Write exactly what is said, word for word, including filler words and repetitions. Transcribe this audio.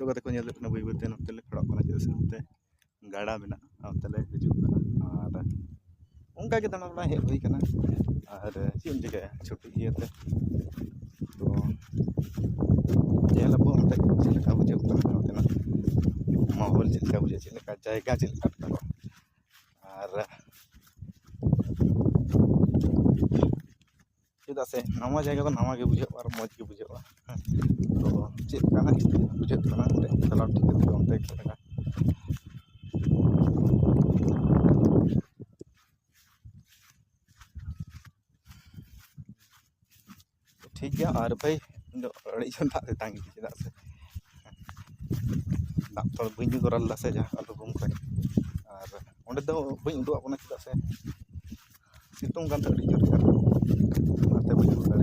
ᱠᱟᱛᱮ ᱠᱚ ᱧᱮᱞ ᱦᱩᱭᱩᱜ ᱠᱟᱱᱟ, ᱵᱟᱹᱭ ᱵᱟᱹᱭᱛᱮ ᱱᱚᱛᱮ ᱞᱮ ᱯᱷᱮᱰᱚᱜ ᱠᱟᱱᱟ, ᱪᱮᱫᱟᱜ ᱥᱮ ᱱᱚᱛᱮ ᱜᱟᱰᱟ ᱢᱮᱱᱟᱜᱼᱟ, ᱚᱱᱛᱮ ᱞᱮ ᱦᱤᱡᱩᱜ ᱠᱟᱱᱟ᱾ ᱟᱨ ᱚᱱᱠᱟ ᱜᱮ ᱫᱟᱬᱟ ᱵᱟᱲᱟ ᱦᱮᱡ ᱦᱩᱭ ᱠᱟᱱᱟ᱾ ᱟᱨ ᱪᱮᱫ ᱮᱢ ᱪᱤᱠᱟᱹᱭᱟ, ᱪᱷᱩᱴᱤ ᱤᱭᱟᱹᱛᱮ᱾ ᱛᱚ ᱧᱮᱞ ᱟᱵᱚ ᱚᱱᱛᱮ ᱪᱮᱫ ᱞᱮᱠᱟ ᱵᱩᱡᱷᱟᱹᱜ ᱠᱟᱱᱟ, ᱱᱚᱛᱮᱱᱟᱜ ᱢᱟᱦᱚᱞ ᱪᱮᱫ ᱞᱮᱠᱟ ᱵᱩᱡᱷᱟᱹᱜᱼᱟ, ᱪᱮᱫ ᱞᱮᱠᱟ ᱡᱟᱭᱜᱟ ᱪᱮᱫ ᱞᱮᱠᱟ ᱟᱴᱠᱟᱨᱚᱜᱼᱟ᱾ ᱟᱨ ᱪᱮᱫᱟᱜ ᱥᱮ ᱱᱟᱣᱟ ᱡᱟᱭᱜᱟ ᱫᱚ ᱱᱟᱣᱟ ᱜᱮ ᱵᱩᱡᱷᱟᱹᱜᱼᱟ ᱟᱨ ᱢᱚᱡᱽ ᱜᱮ ᱵᱩᱡᱷᱟᱹᱜᱼᱟ᱾ ᱛᱚ ᱪᱮᱫ ᱞᱮᱠᱟᱱᱟᱜ ᱵᱩᱡᱷᱟᱹᱜ ᱠᱟᱱᱟ, ᱪᱟᱞᱟᱣ ᱴᱷᱤᱠ ᱠᱟᱛᱮ ᱚᱱᱛᱮ ᱪᱮᱫ ᱞᱮᱠᱟ᱾ ᱴᱷᱤᱠ ᱜᱮᱭᱟ᱾ ᱟᱨ ᱵᱷᱟᱹᱭ, ᱤᱧ ᱫᱚ ᱟᱹᱰᱤ ᱡᱳᱨ ᱫᱟᱜ ᱛᱮᱛᱟᱝ ᱜᱮ, ᱪᱮᱫᱟᱜ ᱥᱮ ᱫᱟᱜ ᱛᱚ ᱵᱟᱹᱧ ᱧᱩ ᱛᱚᱨᱟ ᱞᱮᱫᱟ ᱥᱮ ᱡᱟᱦᱟᱸ ᱟᱞᱩ ᱵᱩᱢ ᱠᱷᱚᱱ᱾ ᱟᱨ ᱚᱸᱰᱮ ᱫᱚ ᱵᱟᱹᱧ ᱩᱰᱩᱠᱚᱜ ᱠᱟᱱᱟ, ᱪᱮᱫᱟᱜ ᱥᱮ ᱥᱤᱛᱩᱝ ᱠᱟᱱ ᱛᱟᱦᱮᱸᱫ ᱟᱹᱰᱤ ᱡᱳᱨ ᱜᱮ, ᱚᱱᱟᱛᱮ ᱵᱟᱹᱧ ᱩᱰᱩᱠ ᱫᱟᱲᱮᱭᱟᱜ ᱠᱟᱱᱟ᱾